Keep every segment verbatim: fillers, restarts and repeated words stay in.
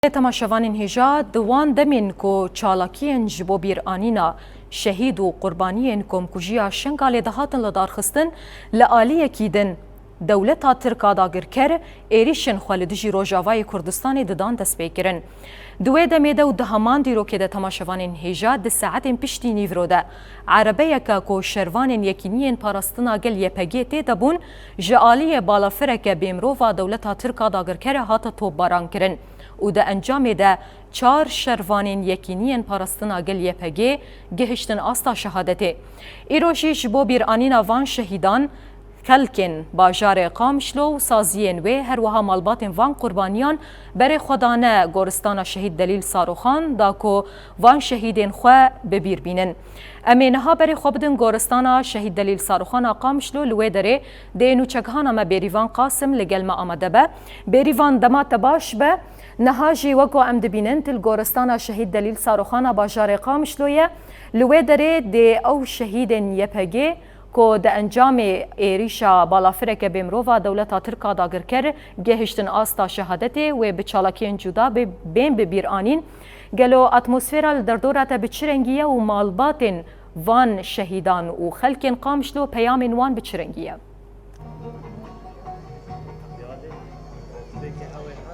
Temaşevanên hêja, di wan demên ku çalakiyên ji bo bîranîna şehîd û qurbaniyên komkujiya Şingalê dihatin lidarxistin, li aliyekî din dewleta Tirk a dagirker êrîşên xwe li dijî Rojavayê Kurdistanê didan destpêkirin. Di wê demê de û di heman dîrokê de, temaşevanên hêja, di saetên piştî nîvro de erebeyeke ku şervanên Yekîniyên Parastina Gel Y P G tê de bûn, ji aliyê balafireke bêmirov a dewleta Tirk a dagirker hate topbaran kirin û di encamê de çar şervanên Yekîniyên Parastina Gel Y P G gihiştin asta şehadetê. Îro jî ji bo bîranîna van şehîdan, xelkên bajarê Qamişlo û saziyên wê, her wiha malbatên van qurbaniyan berê xwe dane goristana şehîd Delîl Saroxan da ku van şehîdên xwe bi bîr bînin. Em ê niha berê xwe bidin goristana şehîd Delîl Saroxan a Qamişlo, li wê derê dê nûçegihana me Bêrîvan Qasim li gel me amade be. Bêrîvan, dema te baş be. Niha jî wek ku em dibînin, tu li goristana şehîd Delîl Saroxan a bajarê Qamişlo ye. Li wê derê dê ew şehîdên Y P G ku di encamê êrîşa balafireke bêmirov a dewleta Tirk a dagirker gihiştin asta şehadetê, wê bi çalakiyên cuda bê-, bên bi bîr anîn. Gelo atmosfera li derdora te bi çi rengî ye û malbatên van şehîdan û xelkên Qamişlo peyamên wan bi çi rengî ye?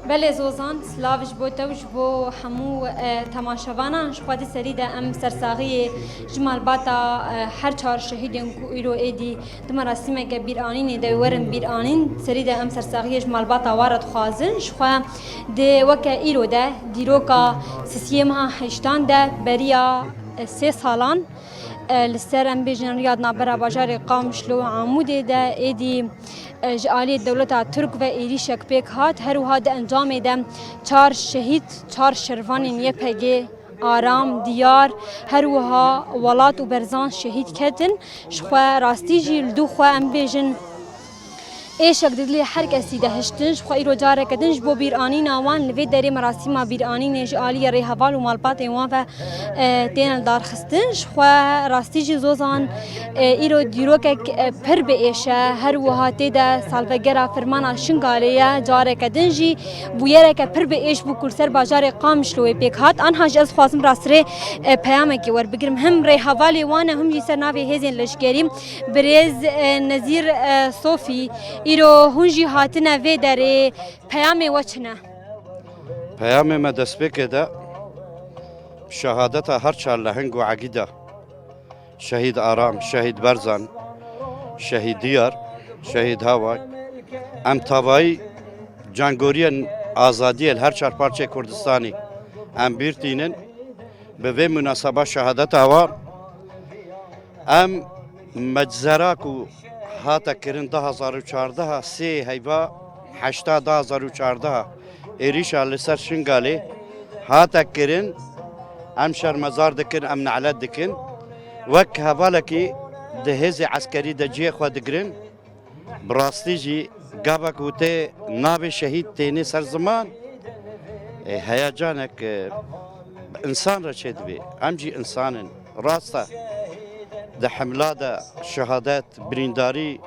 Belê Zozan, silav ji bo te û ji bo hemû, e, temaşevanan. Ji xwe di serî de em sersaxiyê ji malbata, e, her çar şehîdên ku îro êdî di merasîmeke bîranînê de werin bîranîn, serî de em sersaxiyê ji malbata wan re dixwazin. Ji xwe di weke îro de dîroka sisiyê meha heştan de beriya, e, sê salan, e, li ser, em bêjin, riya di navbera bajarê Qamişlo û Amûdê de êdî, e, ji aliyê dewleta Tirk ve êrîşek pêk hat. Her wiha di encamê de çar şehîd, çar şervanên Y P G, Aram, Diyar, her wiha Welat û Berzan şehîd ketin. Ji xwe rastî jî li dû xwe, em bêjin, êşek di dilê her kesî de hiştin. Ji xwe îro careke din ji bo bîranîna wan li vê derê merasîma bîranînê ji aliyê rêheval û malbatên wan ve, e, têne lidarxistin. Ji xwe rastî jî Zozan, e, îro dîrokek, e, pir bi êş e. Her wiha tê de salvegera Fermana Şingalê ye. Careke din jî bûyereke pir bi êş bû ku li ser bajarê Qamişloyê pêk hat. Anha jî ez dixwazim rastirê, e, peyamekê werbigirim. Him rêhevalê wan e, him jî ser navê hêzên leşkerî. Birêz, e, Nezîr, e, Sofî, îro hûn jî hatine vê derê, peyamê we çi ne? Peyamê me destpêkê de şehadeta her çar leheng û egîda, Şehîd Aram, Şehîd Berzan, Şehîd Diyar, Şehîd Haway, em tavayî cangoriyên azadiyê li her çar parçeyê Kurdistanê em bîr tînin. Bi vê munaseba şehadeta wan, em meczera ku hate kirin du hazar û çardeh, sê heyva heşta du hazar û çardeh, êrîşa li ser Şingalê hate kirin, em şermezar dikin, em nelet dikin. Wek hevalekî di hêzê eskerî de cihê xwe digirin. Bi rastî jî gava ku tê navê şehîd tênê ser ziman, e, heyecanek, e, bi însan re çêdibê. Em jî însan in. Rast e, di hemla de şehadet, birîndarî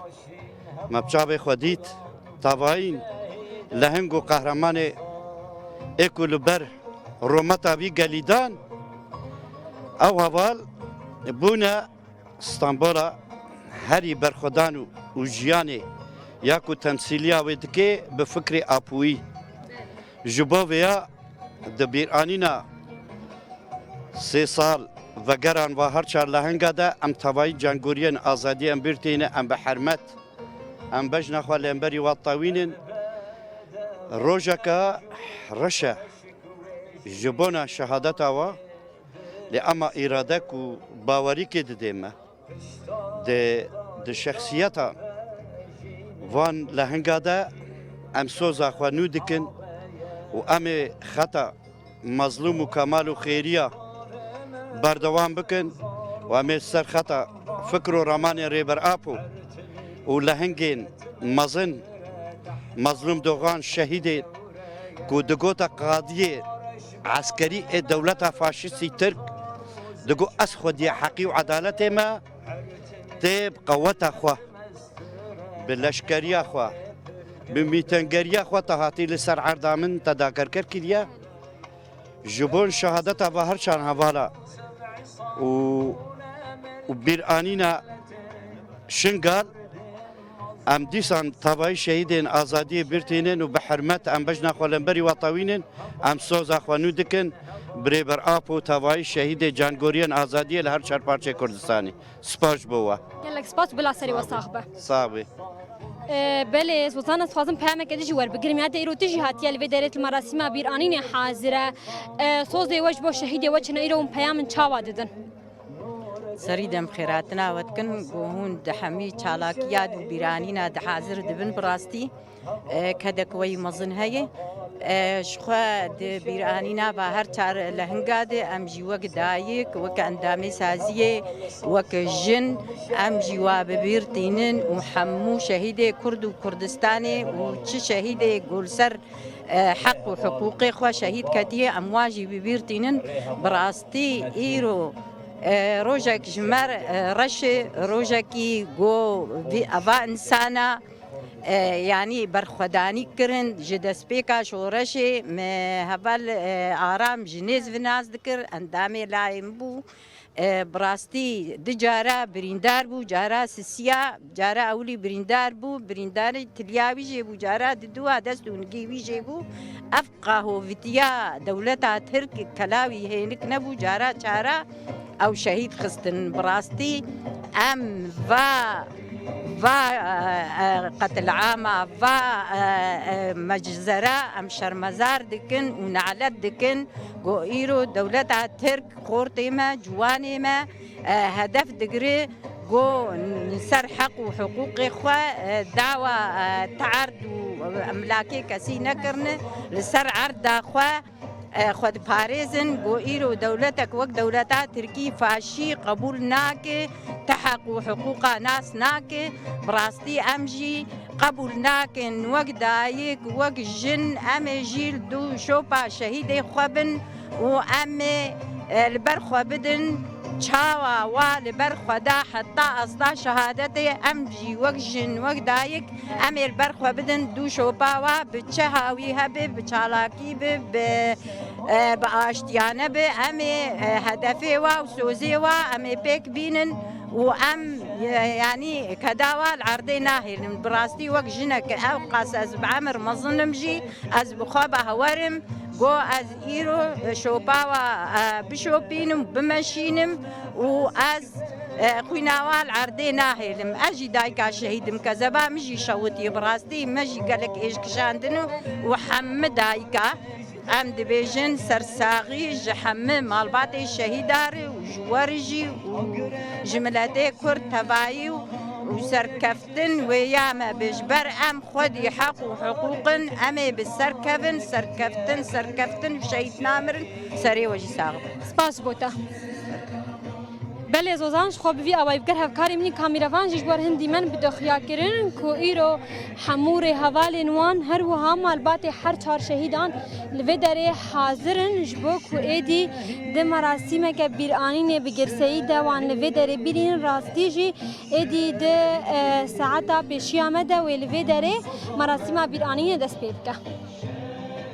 me bi çavê xwe dît. Tavayîn leheng û qehremanê ê ku li ber rûmeta vî gelî dan, ew heval bûne Stenbola herî berxwedan û, û jiyanê ya ku temsîliya wê dike bi fikrê Apoyî. Ji bo vêya di bîranîna sê sal vegeran va her çar lehenga de em tevayî cangoriyên azadiyê em bîr tîne, em bi hermet, em bejna xwe li hemberî wa tewînin. Rojeke reş e ji bona şehadeta wa. Lê ema îrade ku bawerîkê didê me, di, di şexsiyeta van lehinga de em soza xwe nû dikin û em ê xeta Mazlûm û Kemal û Xêriya berdewam bikin û em ê ser xeta fikr û ramanên Rêber Apo û lehingên mezin Mazlûm Dogan şehîdê ku digote qadiyê eskerî ê dewleta faşîstî Tirk, digot, ez xwediyê heqî û edaletê me tê bi qeweta xwe, bi leşkeriya xwe, bi mîtengeriya xwe te hatî li ser erda min tedakerker kiriye. Ji bo şehadeta va her çar hevala û, û bîranîna Şingal, em dîsan tevayî şehîdên azadiyê bîr tînin û bi hurmet em bejna xwe lemberî wa tewînin, em soza xwe nû dikin. Birêber Apo tevayî şehîdê cangoriyên azadiyê li her çar parçeyê Kurdistanê. Spas ji bo we. Gelek spas, bila serê we sax be. Sax be. Ee, belê, Zozan, ez dixwazim peyameke din jî werbigirim. Ya te îro tu jî hatiye li vê derê, li merasîma bîranînê hazir e. Ee, sozê we ji bo şehîdê we çi ne, îro hûn peyamin çawa didin? Serî dem xêratina we dikin, ku hûn di hemî çalakiya û bîranîna di hazir dibin bi rastî. E, kedek weyî mezin heye. E, ji xwe di bîranîna va her çar lehinga de em jî wek dayik, wek endamê saziyê, wek jin, em jî wa bi bîr tînin û hemû şehîdê Kurd û Kurdistanê û çi şehîdê ku li ser, e, heq û hiqûqê xwe şehîd ketiye, em wan jî bi bîr tînin. Bi rastî îro, e, rojek ji me re, e, reş e, rojekî ku vî, eva însana, e, yanî berxwedanî kirin ji destpêka şoreşê. Me heval, e, Aram ji nêz vinaz dikir, endamê layê min bû. E, bi rastî du cara birîndar bû, cara sisiya, cara ewilî birîndar bû, birîndarî tiliya wî jê bû, cara diduwa dest û nigê wî jê bû. Ev qahovitiya dewleta Tirk kela wî hênik nebû, cara çara ew şehîd xistin. Bi rastî em va, va, e, e, qetilama, va, e, e, meczera em şermezar dikin û nalet dikin. Ku îro dewleta Tirk xortê me, ciwanê me, e, hedef digire, ku li ser heq û hiqûqê xwe, e, dawa, e, tard û emlakê kesî nekirine, li ser erda xwe, e, xwe diparêzin. Ku îro dewletek wek dewleta Tirkî faşî qebûl nake, ti heq û hiqûqa nas nake. Bi rastî em jî qebûl nakin, wek dayik, wek jin, em ê jî li dû şopa şehîdê xwe bin û em ê, e, li ber xwe bidin. Çawa wa li ber xwe da heta asta şehadetê, em jî wek jin, wek dayik, em ê li ber xwe bidin dû şopa wa, bi çi hawî hebe, bi çalakî be, bi, e, bi aştiyane be, em ê, e, hedefê wa û sozê wa em ê pêk bînin û em, e, yanî keda wa li erdê nahêlin. Bi rastî wek jinek ew qas ez bi emir mezin im jî, ez bi xwe bawer im, ku ez îro şopa wa, e, bişopînim, bimeşînim û ez, e, xwîna wa li erdê nahêlim. Ez jî dayika şehîd im, kezeba min jî şewitiye. Bi rastî me jî gelek êş kişandin û, û hemî dayika. Em dibêjin sersaxî ji hemî malbatê şehîda re û ji we re jî û ji miletê Kurd tevayî û, û serkeftin wê ya me be. Ji ber em xwedî heq û hiqûq in, em ê bi ser kevin, serkeftin, serkeftin û şehîd namirin, serê we jî sax be. Spas ji bo te. Belê Zozan, ji xwe bi vî awayî bi ger hevkarê min î kamîrevan jî ji bo hin dîmen bi doxiya kirin ku îro hemû rêhevalên wan, her wiha malbatê her çar şehîdan li vê derê hazir in, ji bo ku êdî di merasîmeke bîranînê bi girseyî de wan li vê derê bîrînin. Rastî jî êdî di, e, saeta pêşiya me de wê li vê derê merasîma bîranînê dest pê bike.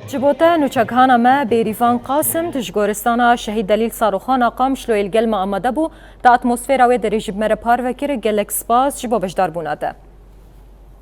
Ji bo te nûçegihana me Bêrîvan Qasim, tu ji goristana Şehîd Delîl Saroxan a Qamişloyê li gel me amade bû, di atmosfera wê derê jî bi me re parve kir, gelek spas ji bo beşdarbûna te.